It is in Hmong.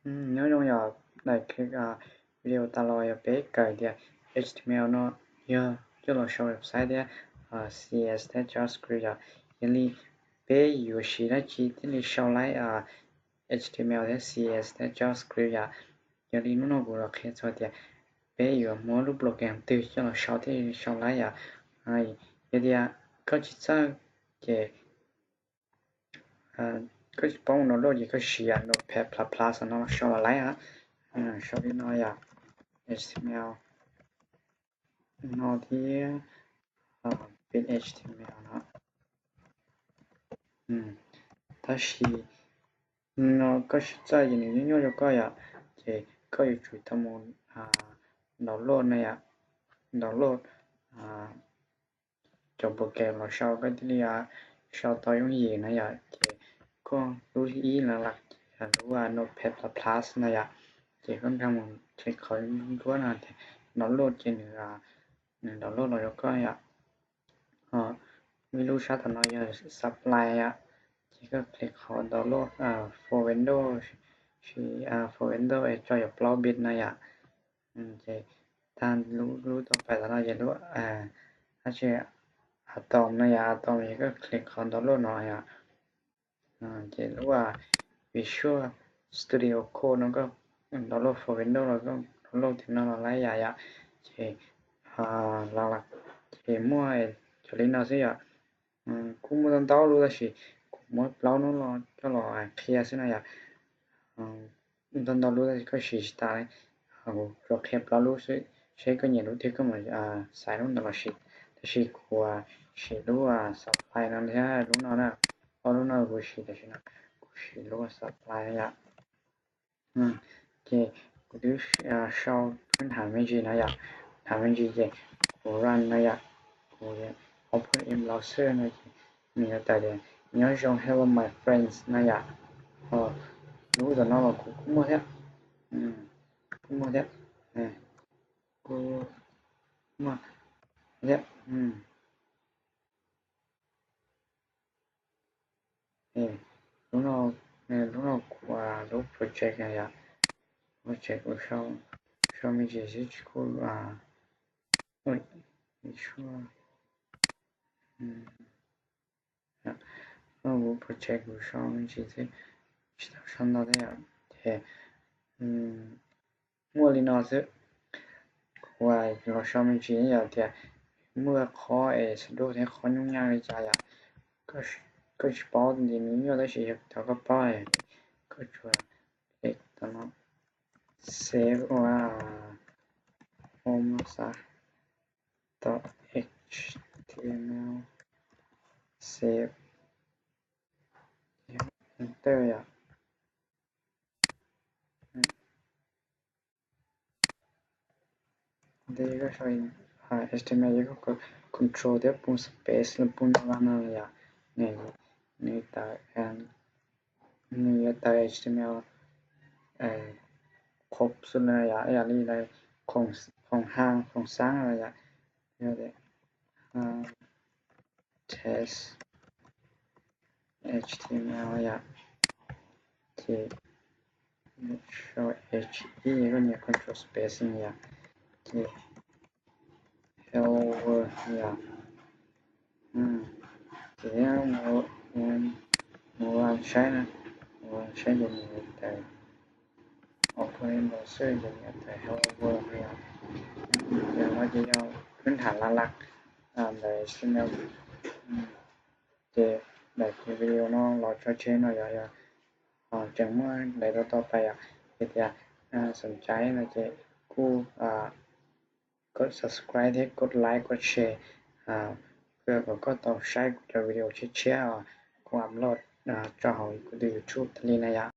Nyob zoo yom, daim video tas los yog peb kawm tias H T M L no yog coj los sau website thiab C S thiab JavaScript yom. Yog li peb yuav siv dab tsi thiaj li sau laib H T M L thiab C S thiab JavaScript yom. Yog li hnub no kuv los qhia txog tias peb yuav muab lub program twg coj los sau thiaj li sau laib yom. Yog tias koj tsis txawj ces koj tsis paub download ces koj siv Notepad plus plus no los sau los laib. Sau li no yom, H T M L no thiab peb H T M L no. Tab sis no koj tsis txawj ces nws nyuaj nyuaj rau koj yom, ces koj yuav tsum tau mus download no yom, download cov program los sau koj thiaj li sau tau yooj yim na yom. Ces koj lub ib los lawm ces lub Notepad plus plus na yom, ces koj nkag mus ces qhov nruab no tias download ces nws, nws download los rau koj yom. Ho muaj ib lub sab tom no yog Sublime yom, ces koj click qhov download for Windows, for Windows es tso yog plaub bit na yom. Ces tag lub tau pais tom no ces lub, dab tsi, Atom no yom, Atom ces koj click qhov download no yom. Ces lub Visual Studio Code no koj download for Windows los koj download tias no los laib yom yom. Ces los ces muaj cov li no xwb yom. Kuj muaj ntau ntau lub tab sis kuv muab plaub lub no coj los qhia xwb no yom. Ntau ntau lub tab sis koj siv tsis tas li, kuv tsuas qhia plaub lub xwb, seb koj nyiam lub twg koj mam xaiv lub ntawd los siv. Tab sis kuv siv lub Sublime no thiab lub no na, ob lub no kuv siv tam sim no, kuv siv lub Sublime no yom. Ces kuv twb sau lub nab me ntsis no yom, nab me ntsis ces kuv run no yom, kuv open in browser no ces nws yuav tawm tias nyob zoo hello my friends no yom. Lub tom no los kuv kuj muaj thiab, kuj muaj thiab, kuj muaj thiab. Lub no, lub no kuv lub project no yom, project kuv sau me ntsis xwb tsis kuj, no kuv project kuv sau me ntsis xwb, tsis tau sau ntau thiab yom. Ces muaj li no xwb, kuv los sau me ntsis yom tias muaj qhov es xav duj thiab qhov nyuaj nyaj li cas yom. Koj tsis paub ces nws nyuaj tab sis yog thaum koj paub koj tsuas click tom no, save ua home xav tom H T M L, save, enter yom. Ntawd koj sau H T M L yog koj control thiab pub space los pub no no yom, nws tawm, nws yuav tawm H T M L qhov xwb na yom, yam li khoom ha, khoom xab no yom, yog tias test H T M L yom, ces sau H ib koj nias control space no yom, ces hello world yom. Ces mus run saib na, mus run saib ces nws yuav tawm, open browser ces nws yuav tawm hello world yom. Ces no ces yogพื้นฐานหลักๆntawm H T M L. Ces daim video no los tso tseg no yom, yog tseem muaj daim tau tau pais yom, yog tias xoom caiv no ces kuj koj subscribe thiab koj like koj share, kom koj tau saib kuv cov video tshiab tshiab kuv upload tso hauv kuv tus YouTube tas li na yom.